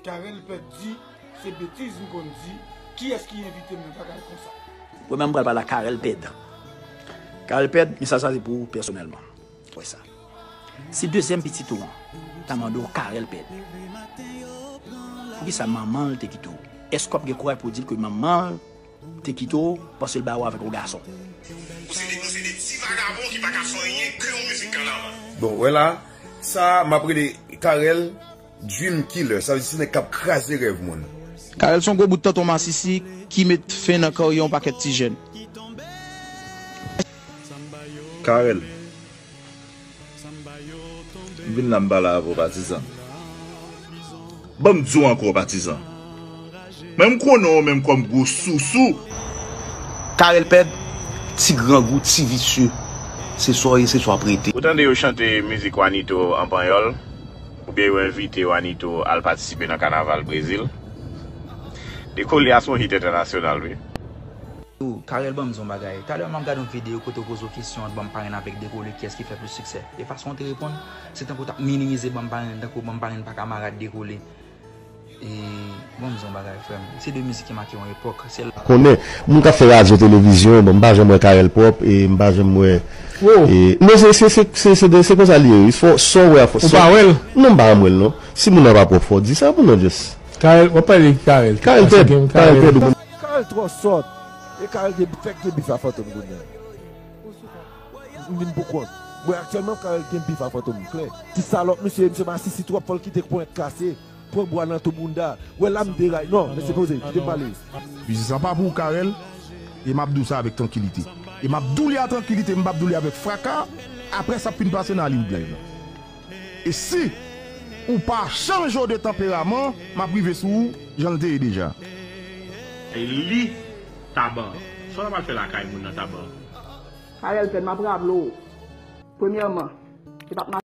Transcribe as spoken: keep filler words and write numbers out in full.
Carel Pèd di, se betiz m konn di, kiyès ki envite m nan bagay konsa? Premyèman, m pral pale a Carel Pèd. Carel Pèd, mesaj sa se pou ou pèsonèlman. Wè sa. Si dezyèm pitit ou an ta mande w, Carel Pèd, poukisa manman l te kite w? Èske w ap gen kouraj pou w di l ke manman l te kite w paske l ba w avèk yon gason? Ou se de, ou se de ti vagabon ki pa ka fè anyen ke yon mizik kanaval. Bon, wè la, sa, m ap rele Carel Dream Killer. Sa vle di se nèg k ap kraze rèv moun. Carel se yon gwo bout tonton masisi ki met fen nan karyè yon pakèt ti jèn. Carel, m vin la m pale avè w, patizan. Ban m di w ankò, patizan. Men m konnen w menm kòm gwo sousou. Carel Pèd, ti grangou, ti visye. Se sa w ye, se sa w ap rete. Ou tande yo chante mizik Wanito an panyòl, oubyen yo envite Wanito al patisipe nan kanaval Brezil. Dekole a se yon hit entènasyonal, wi. Yo, Carel, ban m di w yon bagay. Talè m ap gade yon videyo kote w poze w kesyon ant Ban m Parenn avèk Dekole, kiyès ki fè plis siksè. E fason w te reponn, se tankou w t ap minimize Ban m Parenn, tankou Ban m Parenn pa kamarad Dekole. E, ban m di w yon bagay, frè m. Se de mizik ki make yon epòk. Se l- Konnen, moun k ap fè radyo, televizyon, bon, m pa janm wè Carel pwòp, e m pa janm wè, e, non, se, se, se, se, se de, se konsa li ye, wi. Fò, sa w wè a fò, ou pa wè l? Non, m pa janm wè l, non. Si moun nan pa pwòp, fò w di sa pou non, just. Carel, w ap pale Carel. Carel Pèd, Carel Pèd, ou konn. Carel twò sòt. E Carel gen, fèk gen bif a Fantom kounye a. M vin pou kont. Bon, aktyèlman, Carel gen bif a Fantom, klè. Ti salòp, misye, misye masisi twòp, fò l kite ponyèt kase, pran bwa nan tou bounda. Wè la m deray. Non, mesye poze, kite m pale. Biznis lan pa pou ou, Carel, e m ap di w sa avèk trankilite. E m ap di w li a trankilite, m p ap di w li avèk fraka, apre sa ap fin pase nan Hollywood Live la. E si ou pa chanje w de tanperaman, m ap rive sou ou, jan l te ye deja. E li, Taba. Sa w t ap al fè lakay moun nan, Taba? Carel Pèd, m ap raple w, premyèman, se pa t